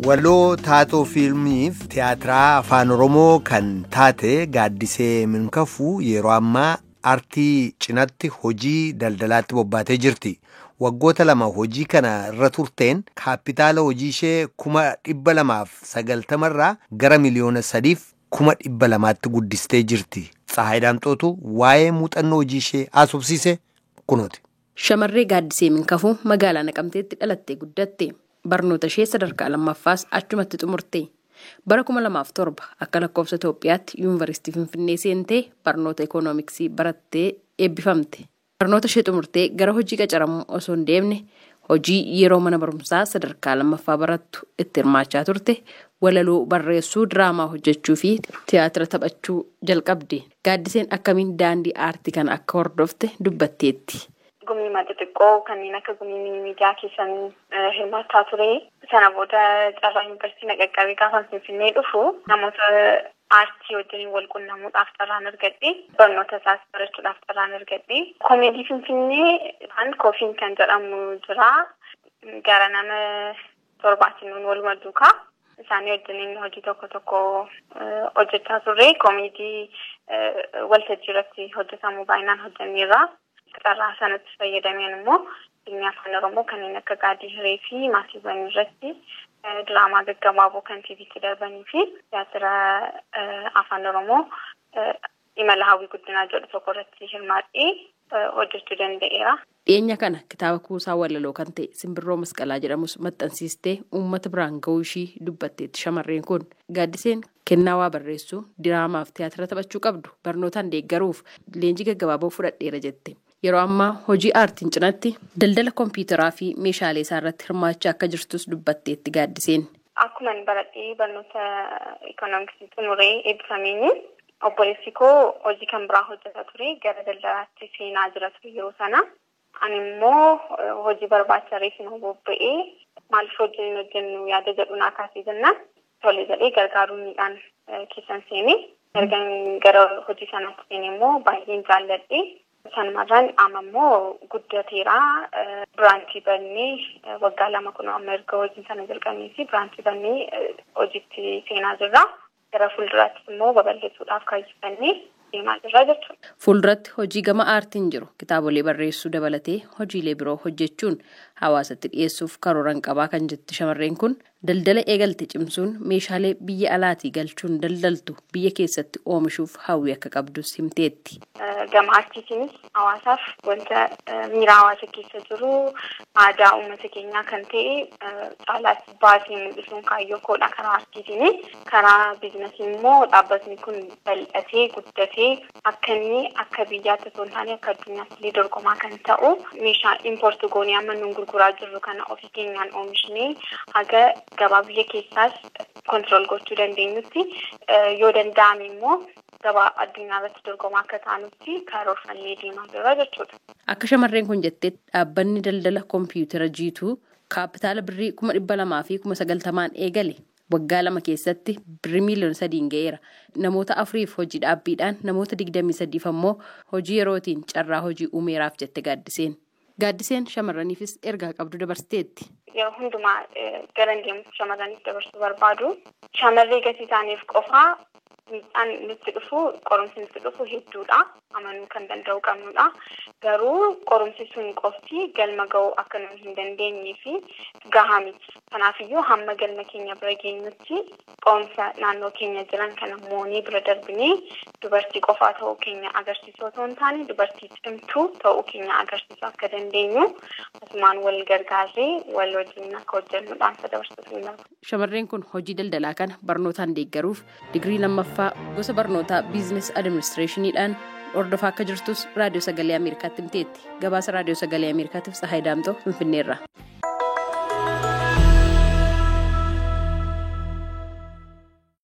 Waloo taatoo fiilmiif tiyaatiraa afaan Oromoo kan taate Gaaddisee Minkafuu yeroo ammaa aartii cinatti hojii daldalaatti bobbaatee jirti. Waggoota 2 hojii kana irra turteen kaapitaala hojii ishee 290,000 irraa gara 3,200,000tti guddistee jirti. Tsahaay Daamxootu waa'ee muuxannoo hojii ishee haasofsiise kunooti. Shamarree Gaaddisee Minkafuu magaalaa Naqamteetti dhalattee guddatte. Barnoota ishee sadarkaa lammaffaas achumatti xumurte. Bara 2007 akka lakkoofsa Itoophiyaatti Yuunivarsiitii Finfinnee seentee barnoota ikoonomiksii barattee eebbifamte. Barnoota ishee xumurtee gara hojii qacaramuu osoo hin deemne hojii yeroo mana barumsaa sadarkaa lammaffaa barattu itti hirmaachaa turte walaloo barreessuu, diraamaa hojjechuu fi tiyaatira taphachuu jalqabde. Gaaddiseen akkamiin daandii aartii kana akka hordofte dubbatteetti. Gumii xixiqqoo kanneen akka gumii miidiyaa keessan hirmaachaa ture. Sana booda carraa yuunivarsiitii na qaqqabee gaafa Finfinnee dhufu namoota aartii wajjin wal quunnamuudhaaf carraan argadhe. Barnoota isaas barachuudhaaf carraan argadhe. Komeedii Finfinnee koofiin kan jedhamu jira. Gara nama 7 waluma duukaa. Isaanii wajjin hojii tokko tokko hojjechaa turre. Komeedii waltajjii irratti hojjetamu baay'inaan hojjenneerra. Carraa sanatti fayyadameen immoo fiilmii afaan Oromoo kanneen akka Gaadii Hiree fi maatiiwwan irratti diraamaa gaggabaaboo kan TV'tti darbanii fi tiyaatira afaan Oromoo imala hawwii guddinaa jedhu tokko irratti hirmaadhee hojjechuu danda'eera. Dhiyeenya kana kitaaba kuusaa walaloo kan ta'e Simbirroo Masqalaa jedhamus maxxansiistee uummata biraan ga'uu ishii dubbatteetti shamarreen kun. Gaaddiseen kennaa waa barreessuu, diraamaaf tiyaatira taphachuu qabdu barnootaan deeggaruuf leenjii gaggabaaboo fudhadheera jette. Yeroo ammaa hojii aartiin cinatti daldala kompiitaraa fi meeshaalee isaa irratti hirmaachaa akka jirtus dubbatteetti Gaaddiseen. Akkuma baradhee barnoota ikoonomiksii xumuree eebbifameen obboleessi koo hojii kan biraa hojjetaa ture gara daldalaatti seenaa jira ture yeroo sana. Ani immoo hojii barbaacha reefuma bobba'ee maaliif hojii hin hojjennu yaada jedhu naa kaasee jennaan tole jedhee gargaaruudhaan keessan seenee erga gara hojii sanaatti seenee immoo baay'een jaalladhe. Sanumarraan amma immoo guddateera. Biraanchii bannee waggaa 2 kun amma erga hojii sana jalqabnee fi biraanchii bannee hojiitti seenaa jirra. Gara fuulduraatti immoo babal'isuudhaaf kaayyeffannee deemaa jirra jechuudha. Fuulduratti hojii gama aartiin jiru kitaabolee barreessuu dabalatee hojiilee biroo hojjechuun hawaasatti dhiyeessuuf karooran qabaa kan jetti shamarreen kun daldala eegalte cimsuun meeshaalee biyya alaatii galchuun daldaltu biyya keessatti oomishuuf hawwii akka qabdus himteetti. Gama aartiitiinis hawaasaaf wanta miira hawaasa keessa jiru aadaa uummata keenyaa kan ta'e caalaatti baasee mul'isuun kaayyoo koodha karaa aartiitiini. Karaa biizinasii immoo dhaabbatni kun bal'atee guddatee akka inni akka biyyaatti osoo hin taane akka addunyaatti illee dorgomaa kan ta'u meeshaa impoorti goonee amma nuun gurguraa jirru kana ofii keenyaan oomishnee haga gabaa biyya keessaas kontirool gochuu dandeenyutti yoo danda'ame immoo gabaa addunyaa irratti dorgomaa akka taanutti karoorfannee deemaa jirra jechuudha. Akka shamarreen kun jetteetti dhaabbanni daldala kompiitara G2 kaapitaala birrii 290,000 eegale waggaa 2 keessatti birrii 3 miiliyoona ga'eera. Namoota 4 hojii dhaabbiidhaan namoota 23 ammoo hojii yerootiin carraa hojii uumeeraaf jette Gaaddiseen. Gaaddiseen shamarraniifis ergaa qabdu dabarsiteetti. Yeroo hundumaa gara deemu shamarraniif dabarsuu barbaadu. Shamarree gatii isaaniif qofaa miidhaan nutti dhufu qorumsi nutti dhufu hedduudha. Amanuu kan danda'u qabnudha. Garuu qorumsi sun qofti galma ga'uu akka nuyi hin dandeenyee fi gahaa miti. Kanaafiyyuu hamma galma keenya bira geenyutti qorumsa naannoo keenya jiran kana moonee bira darbinee dubartii qofaa ta'uu keenya agarsiisuu osoo hin taane dubartii cimtuu ta'uu keenya agarsiisuu akka dandeenyu asumaan wal gargaarree wal wajjin akka hojjennuudhaan dabarsuuf. Shamarreen kun hojii daldalaa kana barnootaan deeggaruuf digirii lammaffaa gosa barnootaa biizines adiministireeshiniidhaan hordofaa akka jirtus Raadiyoo Sagalee Ameerikaatti himteetti. Gabaasa Raadiyoo Sagalee Ameerikaatiif Tsahaay Daamtoo Finfinneerra.